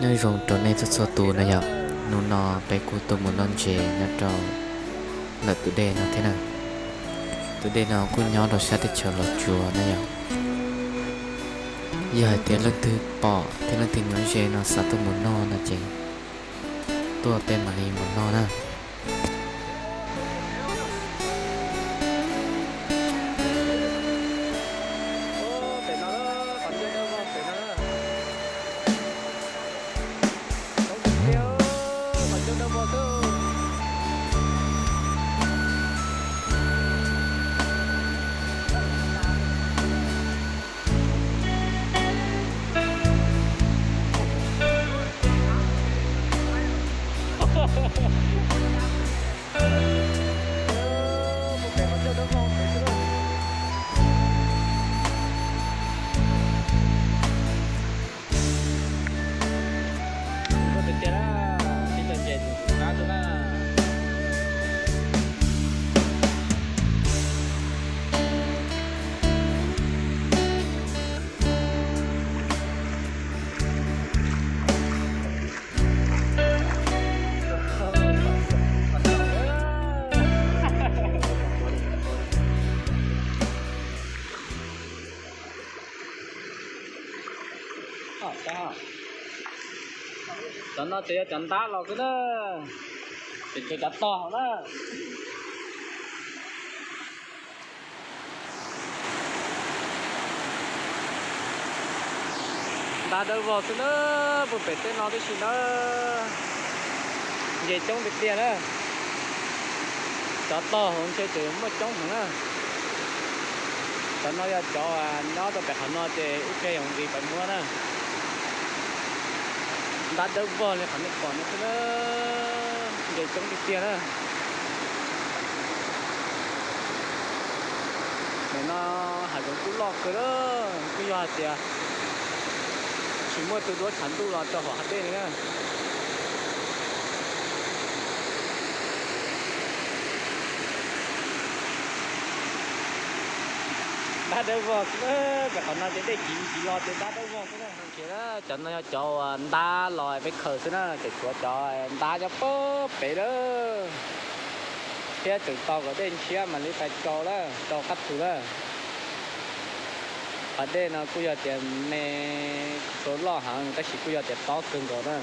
Nyob zoo rau nej txhua txhua tus na yom, hnub no peb kuj tuaj mus noj ntses nyob rau ntawm tus dej no thiab na. Tus dej no kuj nyob rau sab teb chaws Los Tsuas na yom. Yog hais tias leej twg pom thiab leej twg nyob ze no xav tuaj mus noj no ces tuaj peb mam li mus noj na. Cov no ces yog cov ntab los xwb na, ces tshuav cov tog na. Ntab dawb vog xwb na, puag pem tej no tib si na. Ntses coob tiag tiag na. Cov tog hauv ntshe tseem muaj coob heev na. Cov no yog cov nyob rau pem qhov no ces ib pliag yuav nqis pem muab na. Ntab dawb vog li qhov nej pom no xwb na. Ntses coob tiag tiag na. Ntawm no hav zoov kuj loj kawg na, kuj yog hais tias tsis muaj tus duab tshav ntuj los rau hauv hav dej li na. Ntab dawb vog xwb, pem qhov no ces dej kiv kiv los ces ntab dawb vog xwb na. Cov no yog cov uas ntab los peb khaws xwb na, ces tshuav cov ntab nyob puag pem lawm. Thiab tseem tos kom dej ntshiab mam li pais rau lawm, rau qab tug lawm. Qhov dej no kuj yog tias me, txhua loj heev tab sis kuj yog tias tob kawg nkaus na.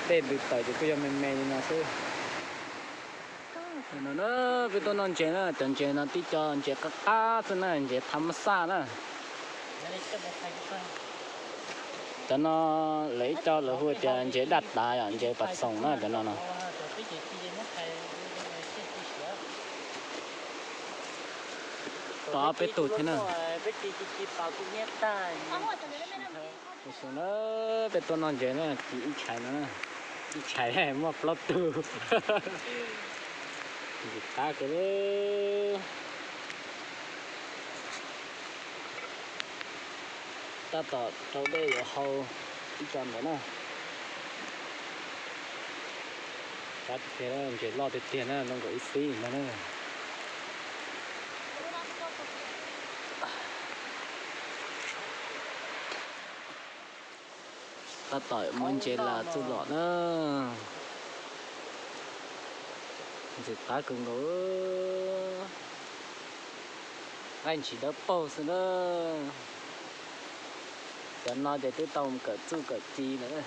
Dej ntws tawm ces kuj yog me me li no xwb. No peb tuaj noj ntses na, cov ntses no tib co ntses qab qab xwb na, ntses tham mab xaj na. Cov no lawv ib co lawv hu tias ntses daj tav yom, ntses pas xoos na cov no no. Pom ob peb tug thiab na. Peb tuaj noj ntses na, ib tshais no, ib tshais muaj plaub tug. Ntses qab kawg li. Tab tom rau dej yuav hau ib co ntawd na. Qab tiag tiag, ntses loj tiag tiag na, loj nkaus ib xib no na. Tab tom muab ntses las txuj lom na. Ntses qab kawg nkaus. Qaij ntsis dawb paug xwb na. Cov no ces twb tau kawm txuj kawm ci lawm.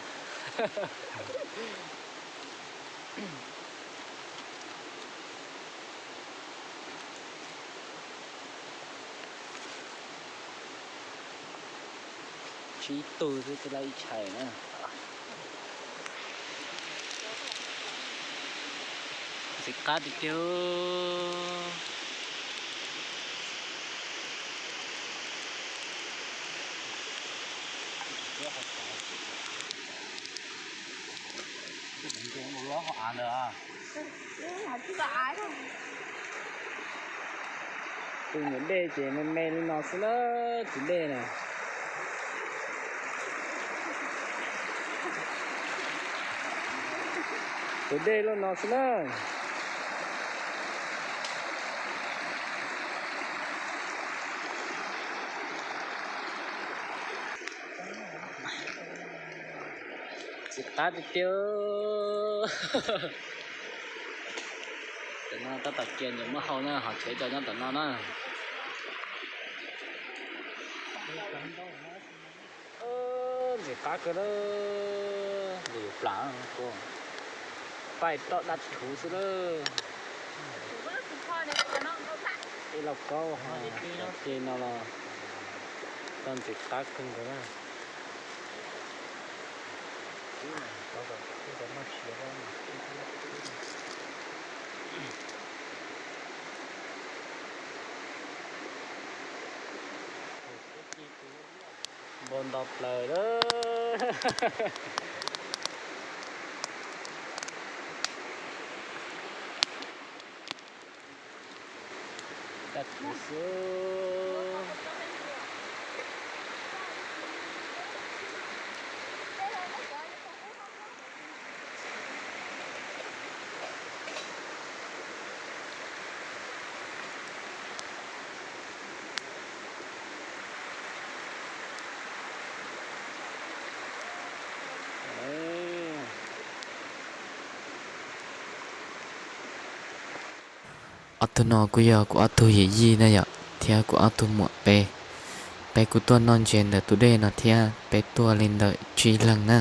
Tsib tug xwb tsis tau ib tshais na. Ntses qab tiag tiag. Tus nyuam dej ces me me li no xwb na, tus dej na. Tus dej loj no xwb na. Ntxim qab tiag tiag. Tam no tab tom cia ntawm muab hau na, ho tsev cov nyob tom no na. Ntxim qab kawg lawm, lwm plam, pais toj dab thuv xwb lawm. Ib lauj kaub, cov no los tau ntxim qab kawg nkaus na. Npau nto plaws lawm. Dab thuv xwb. Ob tug no kuj yog kuv ob tug yawm yij na yom, thiab kuv ob tug muam peb. Peb kuj tuaj noj ntses ntawm tus dej no thiab, peb tuaj li ntawm tsib leeg na.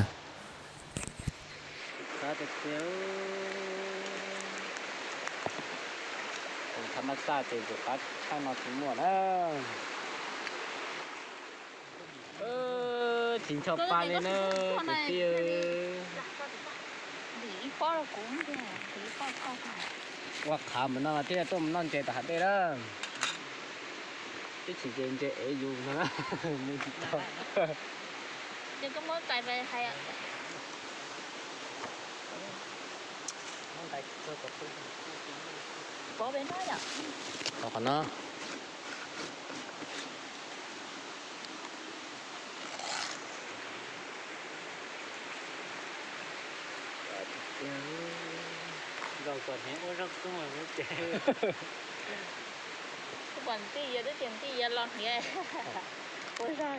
Tus tham maj xaj ces tus qab tshaj no tsis muaj na. Tsis ncho pa li na kwv tij. Ua qhav mus no thiaj tuaj mus noj ntses tom hav dej na. Twb tsis ntses ntses ev yus no na, mus tsis tau. Qhov no. Zaum kom hneev ua zaub koob lawm ces. Kuv pom ntij yog twb tias ntij yog los hniav ua zog.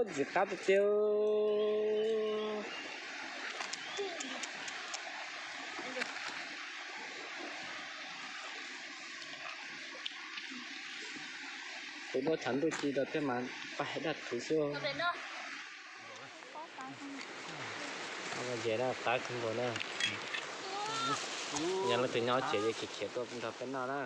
Ntxim qab tiag tiag. Tus duab tshav ntuj ci rau thiab mas pais dab thuv xwb. Ntses na, qab kawg nkaus na. Yog leej twg nyob tsev ces khiav khiav tuaj nrog peb noj na.